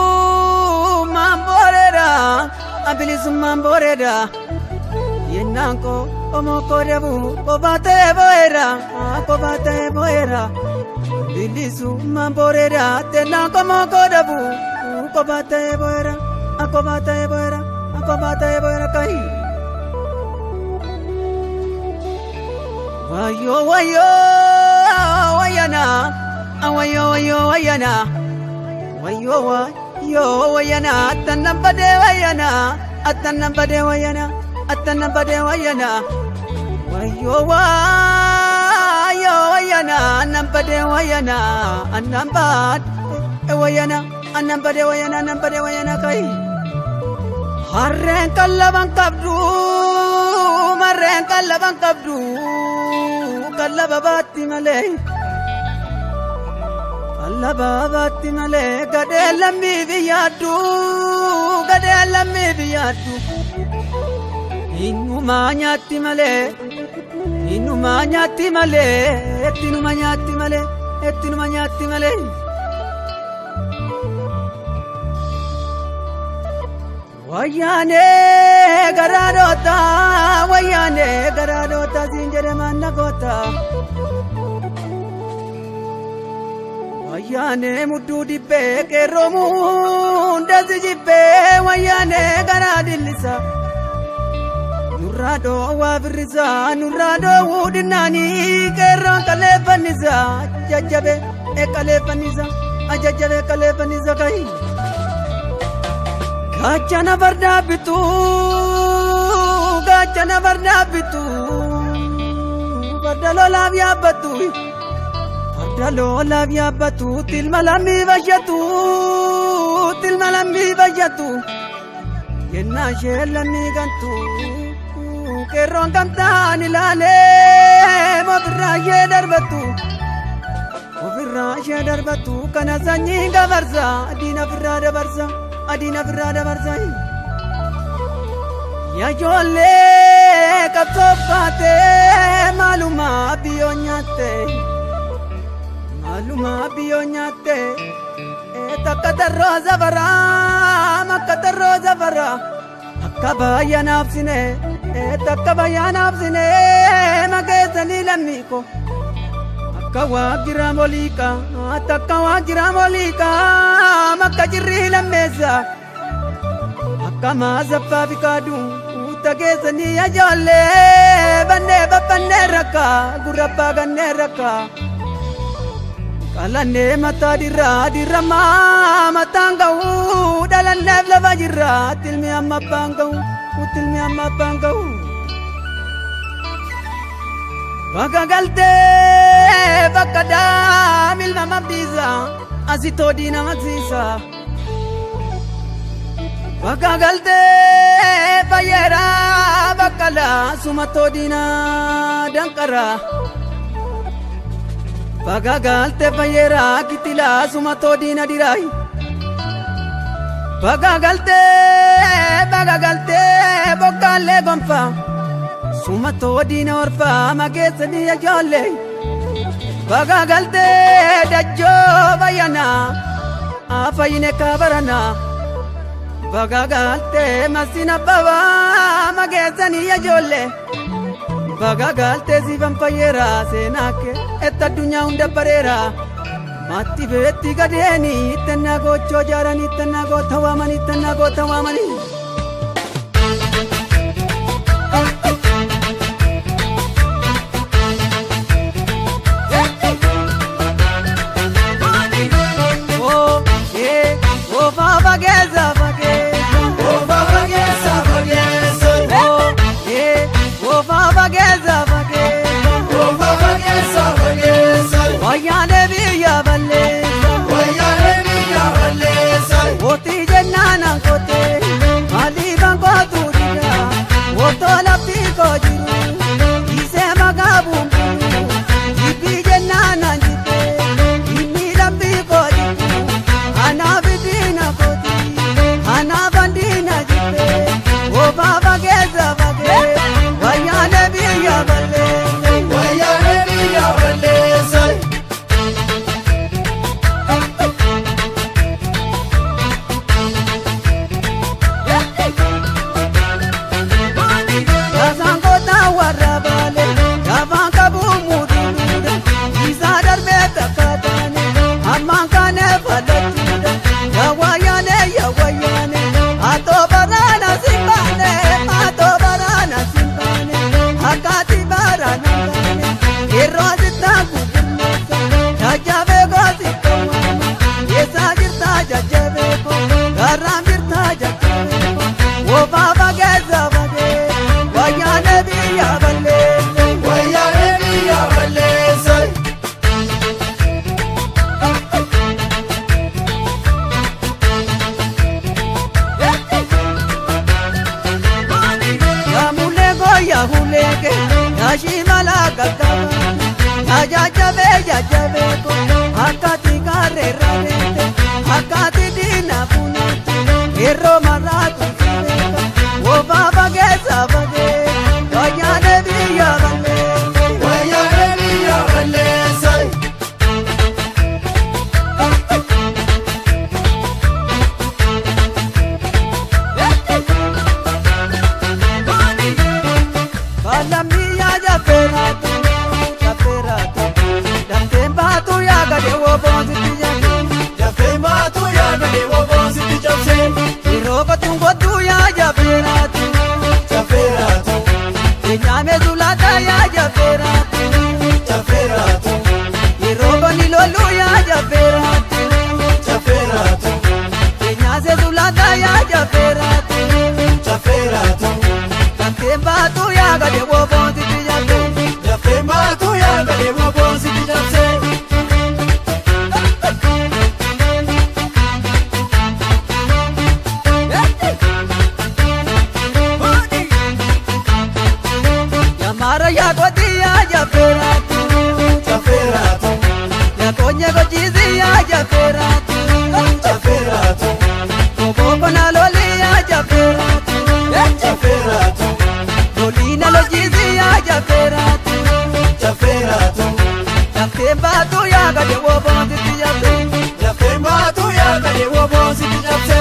Bilisummaan booreera, bilisummaan booreera. Yennaan koo omoo koo dabu kophaa ta'ee boo'eera, kophaa ta'ee boo'eera. Bilisummaan booreera, tennaan komoo koo dabu kophaa ta'ee boo'eera, kophaa ta'ee boo'eera, kophaa ta'ee boo'eera kayi. Wayyoo wayyoo wayyana, wayyoo wayyoo wayyana. Wayyoo wayyoo wayyana, attannan badee wayyana, attannan badee wayyana, attannan badee wayyana. Wayyoo wayyoo wayyana, annan badee wayyana, annan badee wayyana, annan badee wayyana, annan badee wayyana kayi. Harreen kallaban qabdu, marreen kallaban qabdu, kallaba baatti malee. Kallaba baatti malee gadhee lammii biyyaaddu, gadhee lammii biyyaaddu. Innumaa nyaatti malee, innumaa nyaatti malee, ettinuma nyaatti malee, ettinuma nyaatti malee. Wayyaanee garaa dhoota, wayyaanee garaa dhoota, siin jedhe manna goota. Wayyaanee mudduu dibbee qeerroo muundasi jibbee wayyaanee garaa dillisa. Nurraa dhoowwaa firrisa, nurraa dhoowwuu dhinnaanii qeerroon kaleeffannisa. Jajjabe kaleeffannisa, jajjabe kaleeffannisa kayi. Gaachana fardaa bituu, gaachana fardaa bituu, farda lolaaf yaabbattu. Farda lolaaf yaabbattu, tilma lammii bayyatu, tilma lammii bayyatu. Yennaa ishee lammii gantu, qeerroon gamtaan ilaalee ofirraa ishee darbattu. Ofirraa ishee darbattu, kana sanyii gabarsa, adiin ofirraa dabarsa, adiin ofirraa dabarsa. Yaa ijoollee qabsoof baatee maalumaa biyyoo nyaatte. Maalumaa biyyoo nyaatte. Takka tarroo safaraa, makka tarroo safaraa. Akka baay'ee naafsine, takka baay'ee naafsine, makeessanii lammii koo. Akka waajjira moliika, takka waajjira moliika, makka jirri lammeessa. Akka maasaffaa fi kaaduu, tageessanii ijoollee bannee babbannee rakka, gurrabbaa gannee rakka. Qalannee mataa dirraa dirramaa mataan ga'uu dhalanneef lafa jirra tilmi amma abbaan ga'u tilmi amma abbaan ga'u. Bakka galtee bakka daamilma mabdiisa asitoo diina maqsiisa. Bakka galtee fayyeera bakka laasumatoo diina danqara. Bakka galtee fayyeera kitilaa sumatoo diina diraayi. Bakka galtee bakka galtee bokkaallee gonfa. Sumatoo diina orfaa makeessanii ijoollee. Bakka galtee dajjoo bayyanaa fayyine kaabaranaa. Bakka galtee masina babaa makeessanii ijoollee. Bakka galtee siifan fayyeera seenaa kee etta addunyaa hunda bareera. Maatti feetti gadeeni ittannaa gochoo jaaranii ittannaa goota waamanii ittannaa goota waamanii. Oofaa fageessa fageessa. Oofaa fageessa fageessa. Oofaa fageessa fageessa. Oofaa fageessa fageessa. Wayyaanee biyya balleessa. Wayyaanee biyya balleessa. Mootii jennaan ankotee maaliif ankootu dida otoo lafti koo jiru dhiisee maqaa bumbulu jibbii jennaan an jibbee inni lafti koo jiru anaaf itti Jajjabee jajjabee ko akkaati gaarreerra deete akkaati diina funaatti yeroo maraatu si beeka woofaa fageessa fagee wayyaanee biyya balleesse. Wayyaanee biyya balleessan. Balammiyaa jafeeraatu jafeeraatu dafteen baatu yaagade woboonsitti jabse. Dafee baatu yaadame woboonsitti cabse. Yeroo qotuun kottuu yaa jafeeraatu Jafeeraatu keenyaame sulaataa yaa jafeeraatu jafeeraatu yeroo konni loluu yaa jafeeraatu jafeeraatu keenyaase sulaataa yaa jafeeraatu jafeeraatu. dafteen baatu yaagade woboonsitti jabse. Dafee baatu yaadame woboonsitti cabse. Yamaara yaa qotii yaa jafeeraatu Jafeeraatu yaa qonye gochiisi yaa jafeeraatu. jafeeraatu Oboko na loli ya jafferatu, jafeeraatu loli na lojizi ya jafferatu, jafeeraatu. daftee baatu ya gade woboonsitti jabse. Dafee baatu yaadame woboonsitti cabse.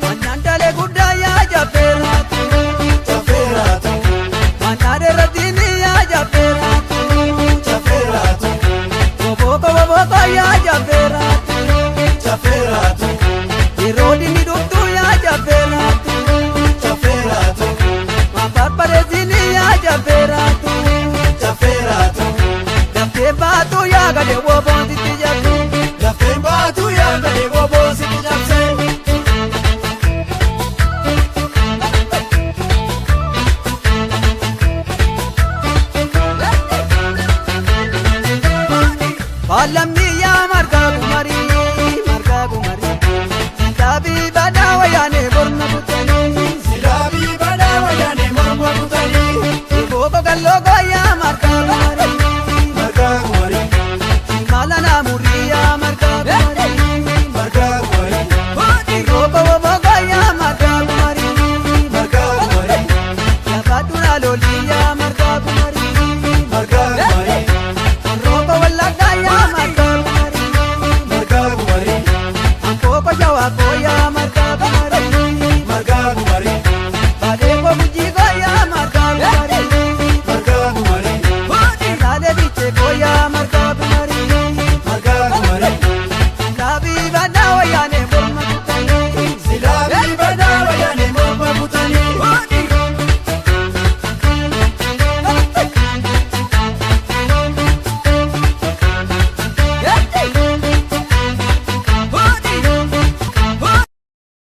Mannaan dalee guddaa ya jafferatu, Jafeeraatu mannaan irratini ya jafferatu, jafeeraatu oboko oboko ya jafferatu, jafeeraatu yeroo dinni dhuftu ya jafferatu, jafeeraatu waan barbareessini ya jafferatu, jafeeraatu. daftee baatu ya gade woboonsitti jabse. Dafee baatu yaadame woboonsitti cabse. Balammiyaa margaa gumarii margaa gumarii sidaabii badaa wayyaanee morma kutanii Silaabii badaa wayyaanee morma kutanii. Sibooko galloo gooyaa margaa gumarii Margaa gumarii simala naamuriyaa margaa gumarii margaa gumarii Sibooko woboo gooyaa margaa gumarii margaa gumarii lafa loliyaa margaa gumarii margaa gumarii Rooko wallaggaa yaa margaa gumarii margaa gumarii Ankooko shawaa koo.